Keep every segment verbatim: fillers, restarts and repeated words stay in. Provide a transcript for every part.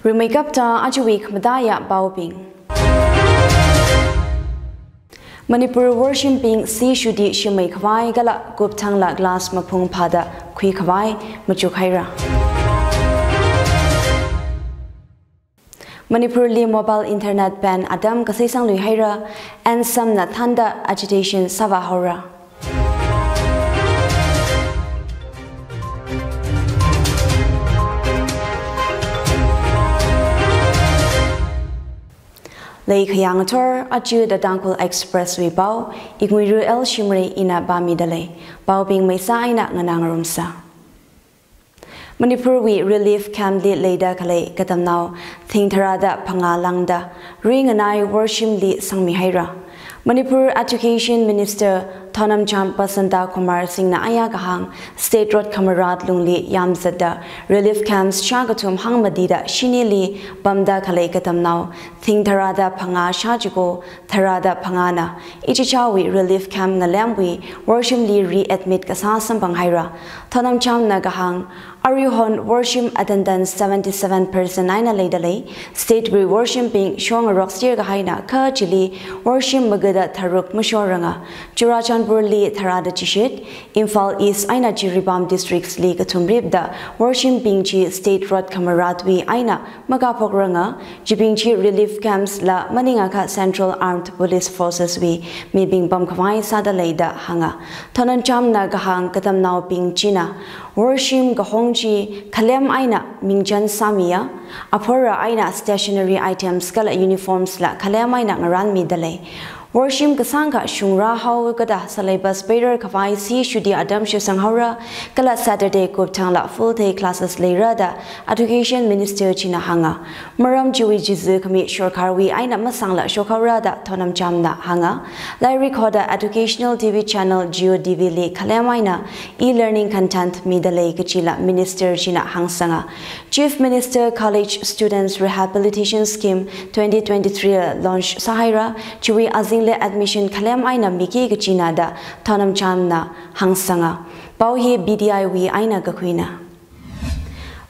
Rimeikapta ajawui khamataiya paobing. Manipur worshimbing sishuti shimei khavai kala kupthangla glass maphung phāda khui khavai machuk haira. Manipurli mobile internet ban atam kaseisang lui haira, ANSAM na thānda agitation sāvā haora. Leikhayang thor aja The Tangkhul Express wui pao, Iknguiru L Shimray ina pāmida lei. Paobing meisā eina nganā ngarumsa. Manipur wui relief camp li leida khalei katamnao thing tharāda phangā lāngda ringanai worshimli sangmi haira. Manipur Education Minister Thonamcham Basanta Kumar Singh na aya kahāng State Road Khamarat lungli yamzatda relief camps shākathum hangmatida shinili pamda khalei katamnao thing tharāda phangā shā chiko tharāda phangāna ichichāwui relief camp ngalemwui worshimli readmit kasā samphang haira. Thonamcham na kahāng, aruihon worshim attendance seventy-seven percent eina leida lei, state wui worshimbing shong ngarok sir kahaina kha chili worshim magada tharuk mashoranga. Churachandpurli tharāda chishit, Imphal East eina Jiribam districts li kathumripda worshimbing chi State Road Khamaratwui eina makaphokrang, chibing chi relief camps la maningakha Central Armed Police Forces wui mibing pamkhavai sāda lei da hānga. Thonamcham na kahāng katamnaobing china worshim kahong chi khalem eina mingchan sāmiya, aphora eina stationery items kala uniforms la khalem eina ngaranmida lei. Worshim kasāngkha shungra haokada syllabus peirar khavai sishuti atam shitsang haora, kala Saturday kupthangla full day classes leira da Education Minister china hānga. Maram chiwui chizi khami sorkarwui eina masangla shok haora da Thonamcham na hānga. Lairik hoda educational T V channel Jio T V li khalem eina e-learning content mida lei kachila Minister china hāngsanga. Chief Minister College Students Rehabilitation Scheme twenty twenty-three launch sāhaira, chiwui azingli admission khalem eina miki kachina da Thonamcham na hāngsanga. Pao hi B D I wui eina kakhuina.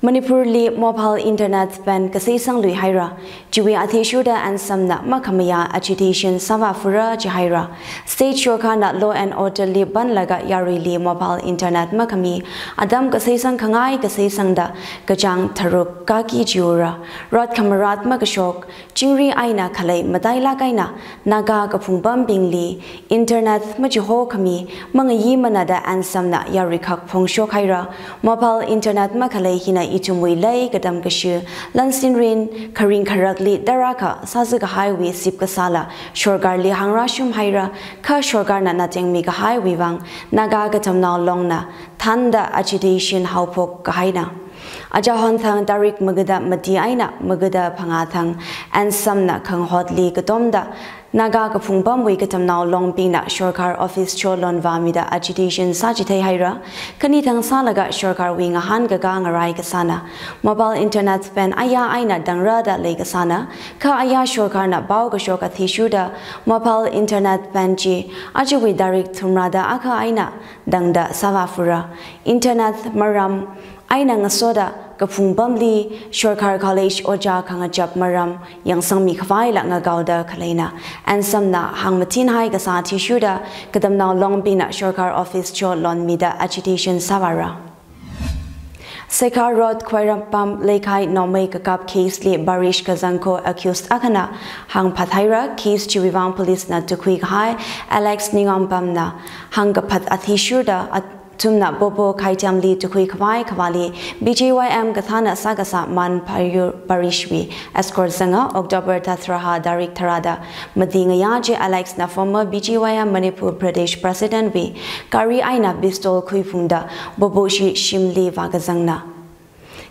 Manipurli mobile internet ban kaseisang lui haira, chiwui athishurda ANSAM na makhamayā agitation sāvā fura chi haira. State sorkarna law and order li banlaga yaruili mobile internet makhami atam kaseisang khangai kaseisangda kachāng tharuk kaki chiura. Road Khamarat makashok, chingri eina khalei matailak eina Naga kaphung pambingli internet machiho khami mangayi mana da ANSAM na yaruikhak phongshok haira. Mobile internet makhalei hina ithumwui lei katam kashi, lansinrin, kharing kharakli tarākha sāzi kahaiwui sip kasāla sorkarli hāngra shum haira, kha sorkarna natengmi kahaiwui vang Naga katamnao longna thānda agitation haophok kahaina. Ajahon thang tarik magada mati eina magada phangā thang ANSAM na khanghotli katomda Naga kaphung pamwui katamnao longbingna sorkar office cho lonvāmida agitation sāchithei haira. Khani thang sālaga sorkarwui ngahānkakā ngarai kasāna. Mobile internet ban aya eina tangra da lei kasāna. Kha aya sorkarna pao kashok athishurda mobile internet ban chi ajawui tarik thumrada akha eina tangda sāvā fura. Internet maram eina ngasoda kaphung pamli sorkar college ojā khangachap maram yangsangmi khavaila ngakaoda khaleina. ANSAM na hāngmathin hai kasā athishurda katamnao longbingna sorkar office cho lonmida agitation sāvāra. Sekha Road Khwairampam Leikhai Nomei kakap case li parish kazang kho accused akhana hāngphat haira. Case chiwui vang police na tukhui kahai Alex Ningompam na hāngkaphat athishurda athumna Popo Khaitamli tukhui khavai khavāli B J Y M kathāna sākasā Man Phayur parish wui escort zanga. October tharāda tarik tharāda mati ngayā chi Alex na former B J Y M Manipur Pradesh President wui gari eina pistol khuiphungda Popo shi shimli vākazangna.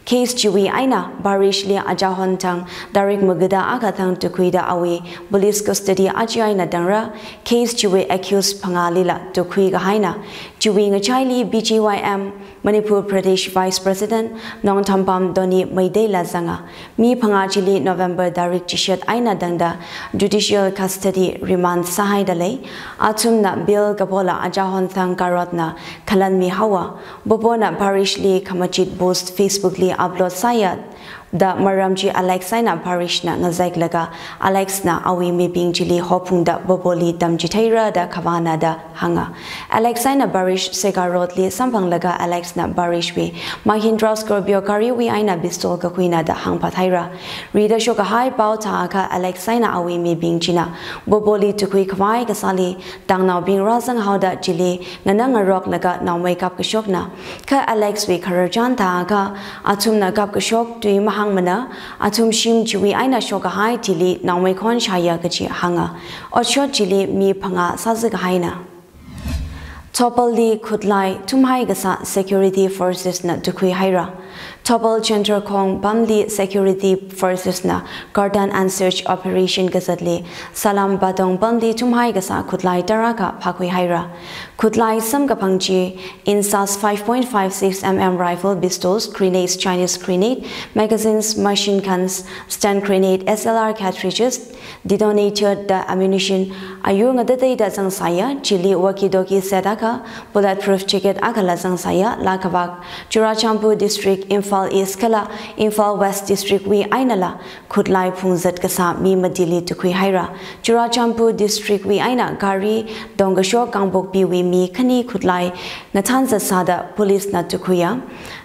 Case chiwui eina parish li ajahon thang tarik magada akha thang tukhuida awui police custody aja eina tangra. Case chiwui accused phangālila tukhui kahaina. Chiwui ngachaili B J Y M Manipur Pradesh Vice President Nongthampam Donny Meitei la zanga. Mi phangā chili November tarik chishat eina tangda judicial custody remand sāhaida lei. Athumna bail kapola ajahon thang Karotna khalanmi haowa. Popona parish li khamachit post Facebook li upload sāya. da maram chi Alex eina Barish na ngazek laga, Alex na awui mibing chili hophungda Boboli tamchitheira da khavāna da hānga. Alex eina Barish Sega Road li samphanglaga Alex na Barish wui Mahindra Scorpio gari wui eina pistol kakhuina da hāngphathaira. Rida shokkahai pao thākha Alex eina awui mibing china Boboli tukhui khavai kasāli tangnaobing rāzanghaoda chili nganang ngaroklaga naomei kapkashokna. Kha Alex wui khararchan thākha athumna kapkashok tui mahāngmana, athum shim chiwui eina shokkahai thili naomei khon shāya kachi hānga. Otshot chili mi phangā sāzikahaina. Thoubal li khutlai thumhai kasā security forces na tukhuihaira. Thoubal Chandrakhong pamli security forces na cordon and search operation kazatli Salam Badong pamli thumhai kasā khutlai tarākha phākhuihaira. Khutlai samkaphang chi INSAS five point five six mm rifle, pistols, grenades, Chinese grenade, magazines, machine guns, stun grenade, S L R cartridges, detonator da ammunition ayur ngatateida zangsāya, chili walkie-talkie set akha, bulletproof jacket akhāla zangsāya. Lakhavak Churachandpur District, Imphal East kala Imphal West District wui einala khutlai phungzat kasā mi matili tukhuihaira. Churachandpur District wui eina gari tongkashok Kangpokpi wui mi khani khutlai ngathānzat sāda police na tukhuiya.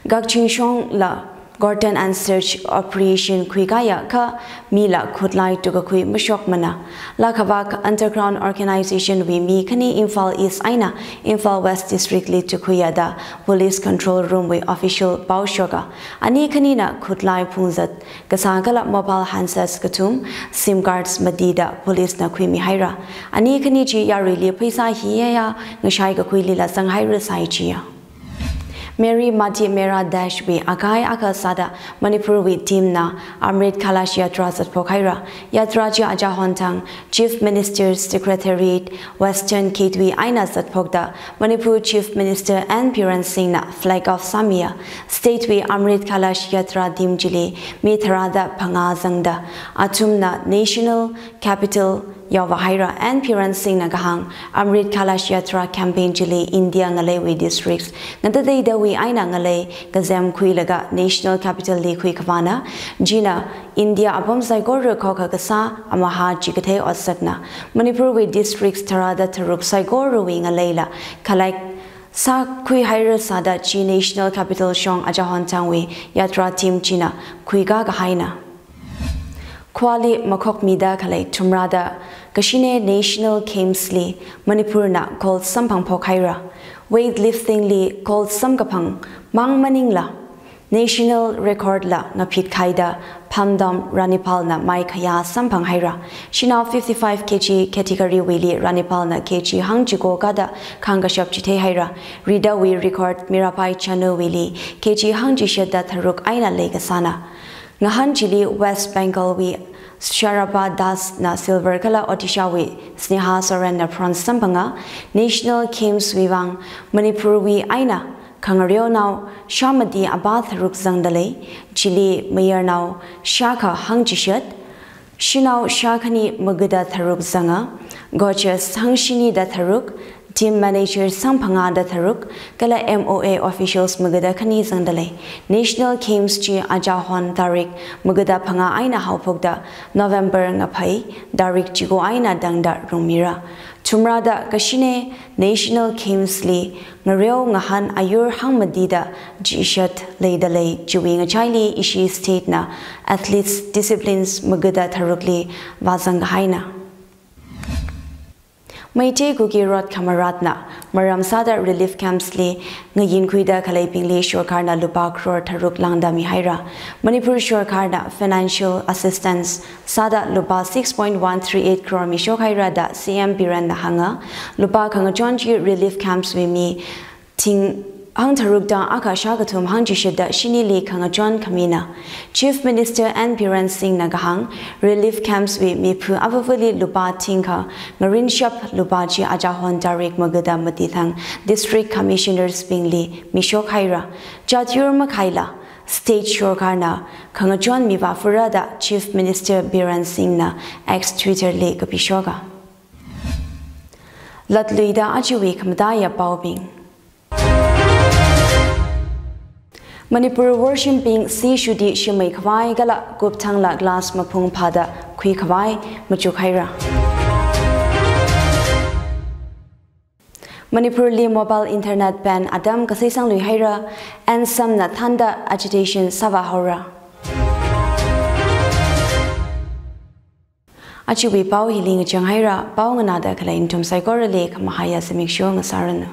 Kakching shongla cordon and search operation khuikāya kha mila khutlai tukakhui mashokmana. Lakhavak underground organization wui mi khani Imphal East eina Imphal West District li tukhuiya da police control room wui official pao shoka. Ani khanina khutlai phungzat kasā kala mobile handsets kathum, SIM cards matida police na khuimihaira. Ani khani chi yaruili pheisā hiyaya ngashai kakhuilila zanghairasai chiya. Mary Mati Mera Dash wui akai akha sāda Manipur wui team na Amrit Kalash Yatra zatphokhaira. Yatra chi ajahon thang Chief Minister's Secretariat Western Gate wui eina zatphokda Manipur Chief Minister N Biren Singh na flag off sāmiya. State wui Amrit Kalash Yatra team chili mi tharāda phangā zangda athumna National Capital yaovāhaira. N Biren Singh na kahāng Amrit Kalash Yatra campaign chili India ngaleiwui districts ngatateidawui eina ngalei kazem khuilaga National Capital li khuikhavāna. China India apam saikora khokha kasā amaha chi kathei otsakna. Manipur wui districts tharāda tharuk saikorawui ngaleila khalek sākhuihaira sāda chi National Capital shong ajahon thangwui Yatra team china khuikā kahaina. Khuali makhokmida khalei thumrada kashine National Games li Manipur na gold samphangphokhaira. Weightlifting li gold samkaphang mang maningla national record la ngaphitkhaida Phamdam Ranipal na maikhayā samphanghaira. Shanao fifty-five K G category wuili Ranipal na K G hangchiko kada khangkashap chitheihaira. Ridawui record Mirabai Chanu wuili K G hangchishatda tharuk eina leikasāna. Ngahān chili West Bengal wui Sharaba Das na silver kala Odisha wui Sneha Soren na bronze samphanga. National Games wui vang Manipur wui eina khangareonao shāmati apā tharuk zangdalei, chili mayarnao shākha hangchishat, shanao shākhani magada tharuk zanga, coaches hangshinida tharuk, team manager sangphangāda tharuk, kala M O A officials magada khani zangdalei. National Games chi ajahon tarik magada phangā eina haophokda November ngaphei tarik chiko eina tangda rungmira. Thumrada kashine National Games li ngareo ngahān ayur hangmatida chishat leidalei, chiwui ngachaili ishi state na athletes disciplines magada tharukli vāzangkahaina. Meitei Kuki Rot Khamaratna maram sāda relief camps li ngayinkhuida khaleibingli sorkarna lupā crore tharuk lāngda mihaira. Manipur sorkarna financial assistance sāda lupā six point one three eight crore mishokhaira da C M Biren na hānga. Lupā khangachon chi relief camps wui mi thing hangtharukda akha shākathum hangchishatda shinili khangachon khamina. Chief Minister N Biren Singh na kahāng, relief camps wui miphu avavali lupā thingkha ngarinshap lupā chi ajahon tarik magada mati thang district commissioners bingli mishokhaira. Chatyur makhaila state sorkarna khangachon mivāphura da Chief Minister Biren Singh na X Twitter li kapishoka. Latluida ajawui khamataiya paobing. Manipur worshimbing sishuti shimei khavai kala kupthangla glass maphung phāda khui khavai machuk haira. Manipurli mobile internet ban atam kasei sanglui haira, N S M na thānda agitation sāvā haora. Ajawui pao hili ngachang haira, pao nganāda khalei nathum saikorali khamahaiya zimiksho ngasāranu.